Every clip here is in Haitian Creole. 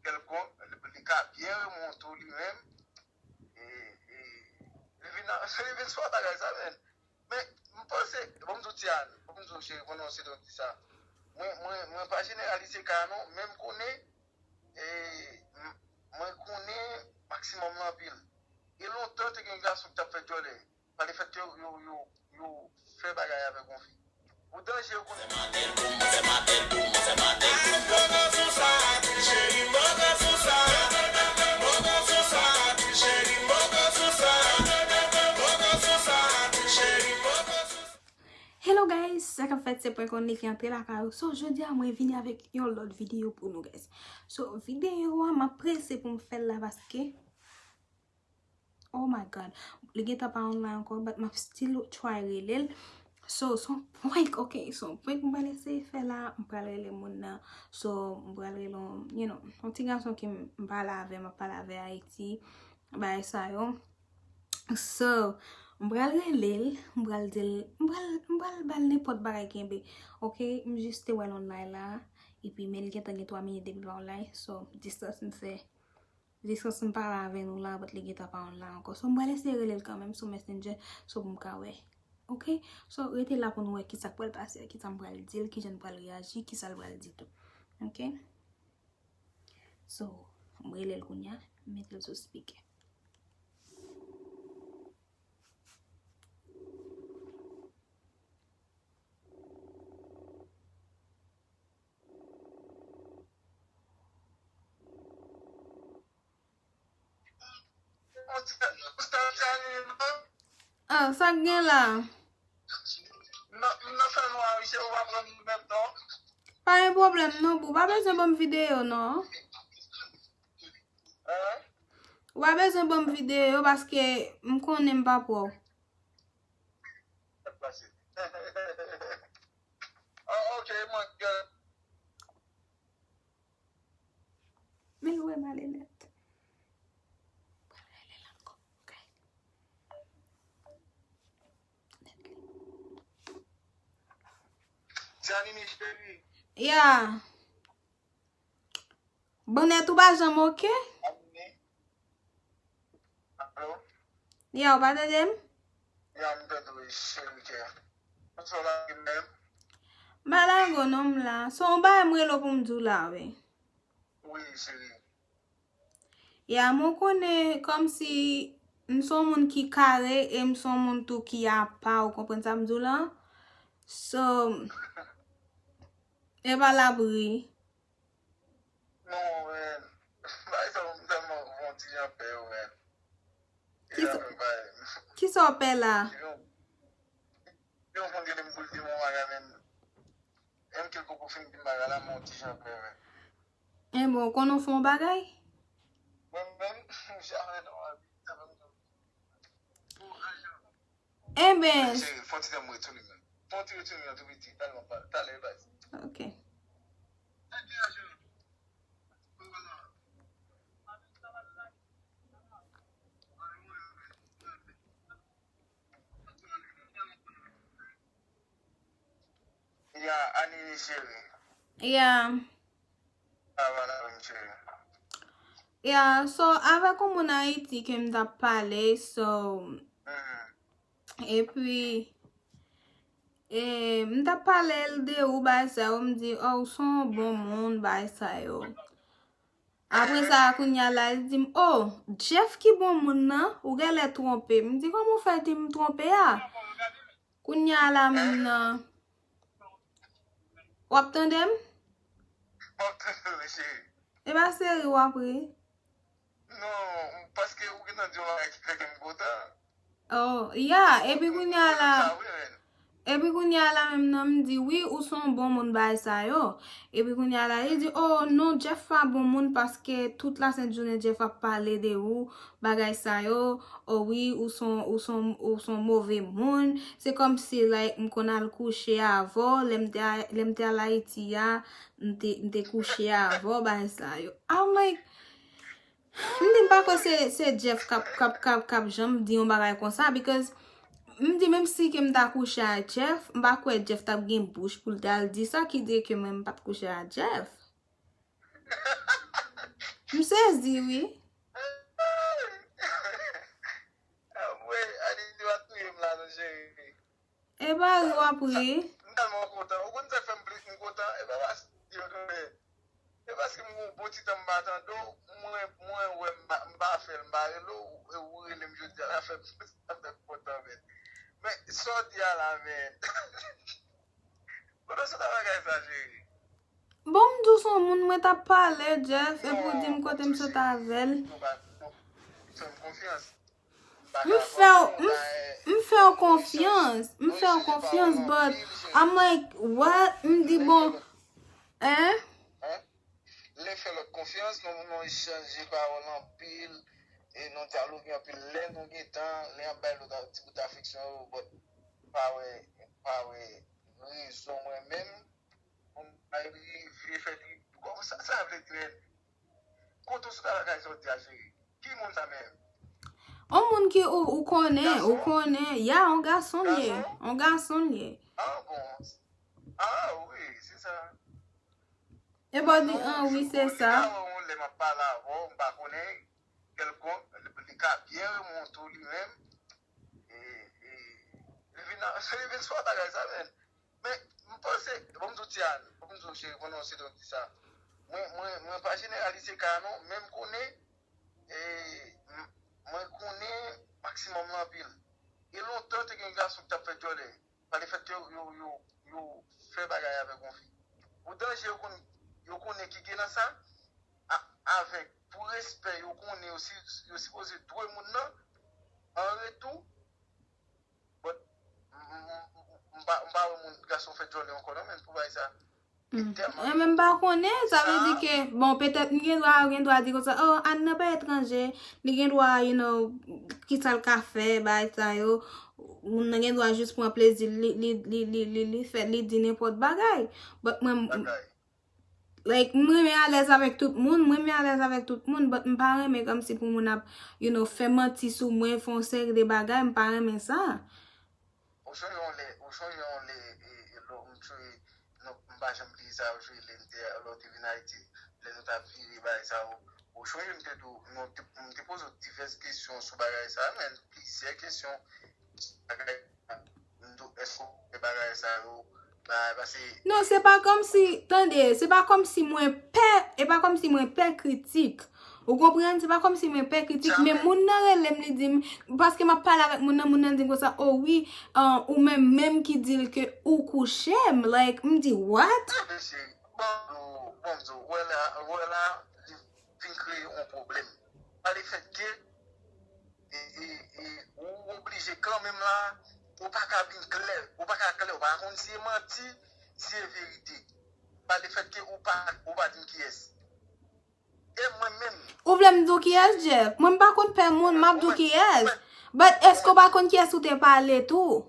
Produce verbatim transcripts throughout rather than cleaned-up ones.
kèlkonk, li ka byen remonte w li menm. E, e, li vin, li vin sou bagay sa, men. Men, m panse, bon, m di w, Tian, bon, m di w, cheri, konnen w se donk di sa. Mwen, mwen, mwen pa jeneralize ka non, men m konnen, e, m, mwen konnen maksimòm lan anpil. E lontan, te gen gason ki t ap fè djòlè. Pa lefètke yo, yo, yo, yo fè bagay avèk yon fi. Ou danje, yo konnen. Hello guys, sa k ap fèt se prank only ki antre lakay ou. So, jodi a mwen vini avèk yon lòt videyo pou nou guys. So, videyo a m ap prese pou m fè l la paske Oh my God. Li gentan pa online ankò, but m ap still try rele l. So, se yon prank, ok? Se yon prank m pral eseye fè la. M pral rele moun nan. So, m pral rele yon, you know, yon ti gason ke m pale avè, m ap pale avè Ayiti. Bagay sa yo. So, m pral rele l, m pral di l, m pral, m pral ba l nenpòt bagay kenbe. Ok, m jis te wè l online la. Epi, men l gentan gen twa minit depi l pa online. So, distance m fè. Jis si m pale avè nou la, but li gentan pa online ankò. So, m pral eseye rele l kanmenm sou Messenger, so pou m ka wè. Ok? So, rete la pou nou wè kisa k pral pase, kisa m pral di l, kijan l pral reyaji, kisa l pral di tou. Ok? So, m rele l kounye a, m mete l sou speaker. Ah, sa k gen la? Pa gen pwoblèm non, boo. Pa bezwen ban m videyo non. Ou pa bezwen ban m videyo paske m konnen m pa pwòp. Men l wè m ale nèt. Pral rele l ankò, ok. Nèt li. Janine cheri. Yeah. Bonèt ou pa janm ok? Alo? Ya, ou pa tande m? Ya, m tande w, cheri kè. Kote w lage menm? M pa lage w non, m la. Se yon bagay m rele w pou m di w la, wi. Wi, cheri. Ya, men w konnen kòmsi m se yon moun ki kare e m se yon moun tou ki apa, ou konprann sa m di w la? So, e pa labri. Non, men, bagay sa yo, m tèlman, m fè yon ti jan pè yo, men. Kisa, kisa w pè la? Yon, yon moun rele m pou l di m yon bagay, men, menm ke l poko fin di m bagay la, m yon ti jan pè, men. Enben, w konnen w fè yon bagay? Mwen menm, m jamè nan lavi, sa fè m di w. Enben. Cheri, fon ti tan m retounen menm. Fon ti retounen an tou piti. Talè, talè, baz. Ok. Ya, Anini cheri. Ya. Sa va la menm cheri. Ya, so, avèk yon moun Ayiti ke m t ap pale, so, epi, e, m t ap pale l de ou, bagay sa yo, m di, oh, ou se yon bon moun, bagay sa yo. Apre sa, kounye a la, li di m, oh, Jeff ki bon moun nan, ou genlè twonpe. M di, kòman w fè di m twonpe a? Kounye a la menm nan. W ap tande m? M ap tande w, cheri. E pa seri w ap ri? Non, paske ou gentan di yon bagay ki fè ke m kontan. Oh, ya, epi kounye a la. Epi kounye a la menm nan, m di, wi, ou se yon bon moun, bagay sa yo. Epi kounye a la, li di, oh, non, Jeff pa bon moun paske tout lasent jounen Jeff ap pale de ou, bagay sa yo. Oh wi, ou se yon, ou se yon, ou se yon move moun. Se kòmsi, like, m konn al kouche avè w, lè m te a, lè m te al Ayiti a, m te, m te kouche avè w, bagay sa yo. I'm like, m di m pa kwè se, se Jeff k ap, k ap, k ap, k ap janm di yon bagay konsa, because m di menm si ke m ta kouche a Jeff, m pa kwè Jeff t ap gen bouch pou l t al di sa, ki di ke mwen m pa t kouche a Jeff. Sezi, wi. Anmwey, Annie, w ap touye m la, non, cheri. E pa ri w ap ri. M tèlman kontan. Ou konn sa k fè m plis m kontan? E pa paske yo konnen. E paske m gon bon ti tan m pa tande w, mwen, mwen wè m pa, m pa fè l, m pa rele w, e ou rele m jodi a, la fè m, sa fè m kontan, men. Men, sa w di a la, men. Kote w sot a bagay sa, cheri? Bon, m di w se yon moun mwen t ap pale, Jeff, epi w di m kote m sot avè l. Fè m konfyans. M fè w, m, m fè w konfyans, m fè w konfyans, but I'm like, what? M di, bon, hein? Lè fè lòt konfyans, nou, nou echanje pawòl anpil, e nou dyaloge anpil. Lè nou gen tan, lè y ap bay lòt ti bout afeksyon yo, but pa wè, pa wè rezon mwen menm pou m pa rive fè li. Kòman sa, sa vle di, men? Kote w sot a bagay sa w di a, cheri? Ki moun sa menm? On moun ki ou, ou konnen, ou konnen. Ya, on gason l ye. On gason l ye. Ah, bon. Ah, wi, se sa. E pa di, ah, wi, se sa. Lè m ap pale avè w, m pa konnen, kèlkonk, li ka byen remonte w li menm. E, e, li vin, li vin sou bagay sa, men. Men, m panse, bon, m di w, Tian, bon, m di w, cheri, konnen se donk di sa. Mwen, mwen, mwen pa jeneralize ka non, men m konnen, e, m, mwen konnen maksimòm lan anpil. E lontan, te gen gason ki t ap fè djòlè. Pa lefètke yo, yo, yo, yo fè bagay avèk yon fi. Pou danje yo konn, yo konnen ki gen nan sa, a, avèk, pou respè yo konnen yo, si, yo sipoze dwe moun nan, an retou, but, m, m, m, m pa, m pa wè moun gason fè djòlè ankò non, men pou bagay sa. E tèlman. E men m pa konnen, sa vle di ke, bon, petèt m gen dwa, gen dwa di konsa, oh, Ann nan pa etranje, li gen dwa, you know, kisa l ka fè, bagay sa yo. Moun nan gen dwa jis pran plezi, li, li, li, li, li, li fè, li di nenpòt bagay. But mwen, m, like, m renmen alèz avèk tout moun, m renmen alèz avèk tout moun, but m pa renmen kòmsi pou moun ap, you know, fè manti sou mwen, fè yon seri de bagay, m pa renmen sa. Ou sonje yon lè, ou sonje yon lè, e, e, lò, m sonje, non, m pa janm bliye sa, ou sonje lè m te, lè w te vin Ayiti, lè nou t ap vire bagay sa yo. Ou sonje m te di w, non, te, m te poze w divès kesyon sou bagay sa, men plizyè kesyon sou bagay sa. M di w, èske w wè bagay sa yo, bagay, pase. Non, se pa kòmsi, tande, se pa kòmsi mwen pè, e pa kòmsi mwen pè kritik. Ou konprann? Se pa kòmsi mwen pè kritik, men moun nan rele m, li di m, paske m ap pale avèk moun nan, moun nan di m konsa, oh wi, ah, ou menm menm ki di l ke ou kouche m, like, m di, what? Mesye, bon, bon, bon, wè la, wè la, li vin kreye yon pwoblèm. Pa lefètke, e, e, e, ou oblije kanmenm la, ou pa ka vin klè, ou pa ka klè, ou pa konn si e manti, si e verite. Pa lefètke ou pa, ou pa di m kiyès. E mwen menm. Ou vle m di w kiyès, Jeff? Mwen m pa konn pè moun, m ap di w kiyès. But èske w pa konn kiyès ou te pale tou?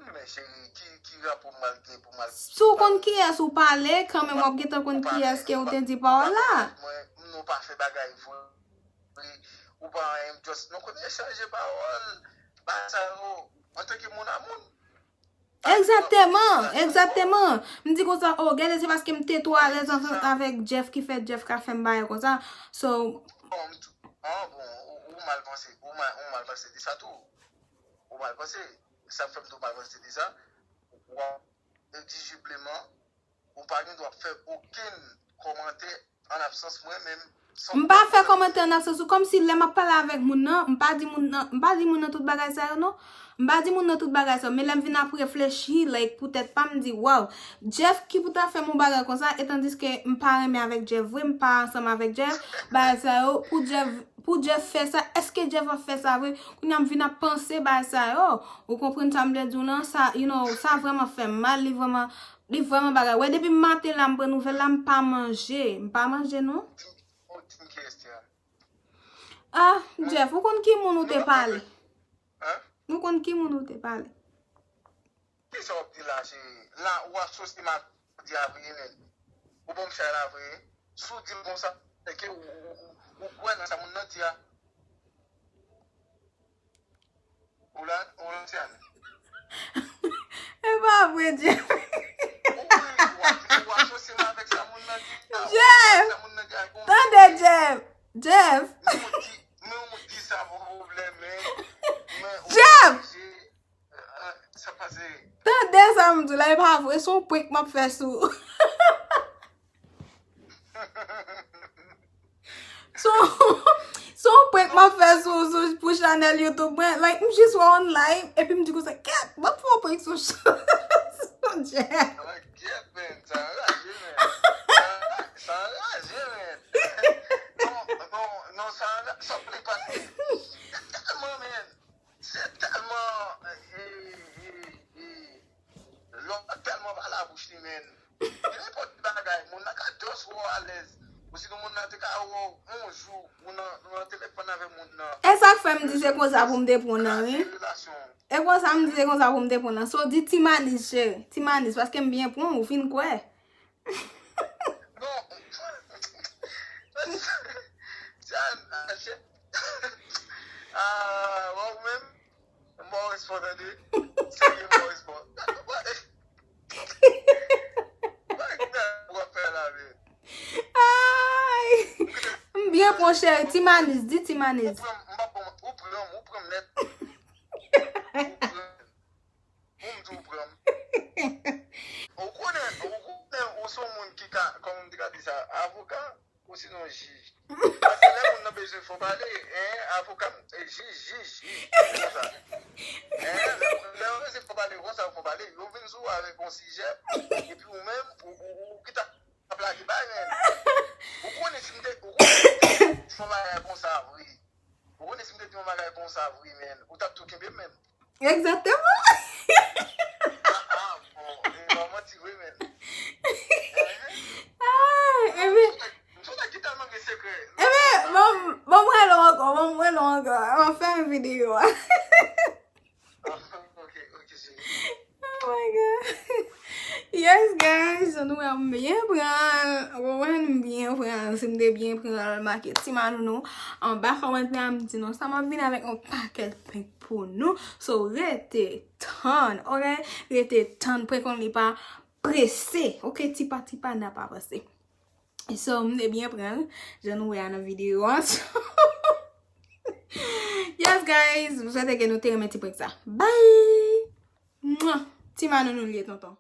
Men cheri, ki, ki rapò m al gen pou m al. Si w konn kiyès ou pale, kanmenm w ap gentan konn kiyès ke ou te di pawòl la. Mwen, nou pa fè bagay vre. Ou pa anyen, just nou konn echanje pawòl. Bagay sa yo, antanke moun a moun. Egzakteman, egzakteman. M di konsa, oh, gade, se paske m te twò alèz ansanm avèk Jeff ki fè Jeff ka fè m bagay konsa. So. Bon, m t-, ah, bon, ou, ou mal panse, ou mal, ou mal panse de sa tou. Ou mal panse. Sa k fè m di w mal panse de sa. Ou, ou, egzijibleman, ou pa gen dwa fè okenn kòmantè an absans mwen menm, san m pa fè kòmantè an absans ou, kòmsi lè m ap pale avèk moun nan, m pa di moun nan, m pa di moun nan tout bagay sa yo non. M pa di moun nan tout bagay sa yo, men lè m vin ap reflechi, like, pou tèt pa m, m di, waw, Jeff ki pou ta fè m yon bagay konsa, etandiske m pa renmen avèk Jeff vre, m pa ansanm avèk Jeff, bagay sa yo, pou Jeff, pou Jeff fè sa, èske Jeff ap fè sa vre? Kounye a m vin ap panse bagay sa yo, ou konprann sa m vle di w lan, sa, you know, sa vrèman fè m mal, li vrèman Li vrèman bagay. Wè, depi maten la, m pran nouvèl la, m pa manje. M pa manje, non. Ou di m kiyès te a? Ah, Jeff, ou konn ki moun ou te pale? Hein? Ou konn ki moun ou te pale? Kisa w ap di la, cheri? La, ou asosye m ak di a vre, men. Ou ban m chay la vre. Si w di l konsa, se ke ou, ou, ou, ou kwè nan sa moun nan di a. Ou la, ou la, Tiane? E pa vre, Jeff. Ou, ou, ou asosye m avèk sa moun nan di a. Jeff! Sa moun nan di a, bon, tande, Jeff! Men ou di, men ou di sa pou pwoblèm, men, men ou Jeff! oblije, eh, sa pase. Tande sa m di w la, e pa vre, se yon prank m ap fè sou ou. Se yon, se yon prank m ap fè sou, sou, pou chanèl YouTube mwen. Like, m jis wè w on live, epi m di konsa, kèt, m ap fè yon prank sou, sou Jeff. Ah, kèt, men, sa anraje, men. Sa, sa anraje, men. Non, non, non, sa anra-, sa plè pa. Se tèlman, men. Se tèlman, eh, eh, eh, eh, lòt tèlman pa la bouch li, men. Nenpòt bagay, moun nan ka just wè w alèz. Osinon moun nan te ka wè w yon jou, ou nan, ou nan telefòn avè moun nan. E sa k fè m di se konsa pou m te pran nan, wi. Kraze relasyon. E konsa m di se konsa pou m te pran nan. So di Ti Manis, cheri. Ti Manis, paske m byen pran ou, fin kwè. Non. Jan, ah, shit. Ah, wè ou menm, m ba w respè, tande. Serye, m ba w respè. Bagay w ap fè la, men. Ay! M byen pran, cheri. Ti Manis, di Ti Ou Manis. pran m, m pa pran, ou pran m, ou pran m nèt. Ou pran m. Ou m di ou pran m. Ou konnen, ou konnen, ou se yon moun ki ka, kòman m te ka di sa, avoka, osinon jij. Paske lè moun nan bezwen fò pale, en, avoka, eh, jij, jij, jij, konsa. En, lè, lè yo bezwen fò pale, konsa, fò pale, yo vin sou ou avèk yon sijè, epi ou menm, ou, ou, ou ki ta ap lage bay, men. Ou konnen si m te, ou konnen si m te fè yon bagay konsa vre. Ou konnen si m te di yon bagay konsa vre, men. Ou t ap tou kenbe m menm. Egzakteman. Ah, ah, bon. E pa manti vre, men. Ah, epi, M sou nèg ki tèlman gen sekrè. epi, bon, bon, m rele w ankò, bon, m rele w ankò. Ann fè yon videyo a. Ok, ok, cheri. Oh my God. Yes, guys, nou wè m byen pran l. Ou konprann, m byen pran l. Si m te byen pran l, make Ti Manounou anba kòmantè a, m di nou sa, m ap vin avèk yon pakèt prank pou nou. So, rete tann, ok? Rete tann, prank li pa prese, ok? Tipa, tipa, n ap avanse. So, m te byen pran l, jan nou wè a nan videyo a. So, yes, guys, m swete ke nou te renmen ti prank sa. Bye! Mwa! Ti Manounou li ye, tonton.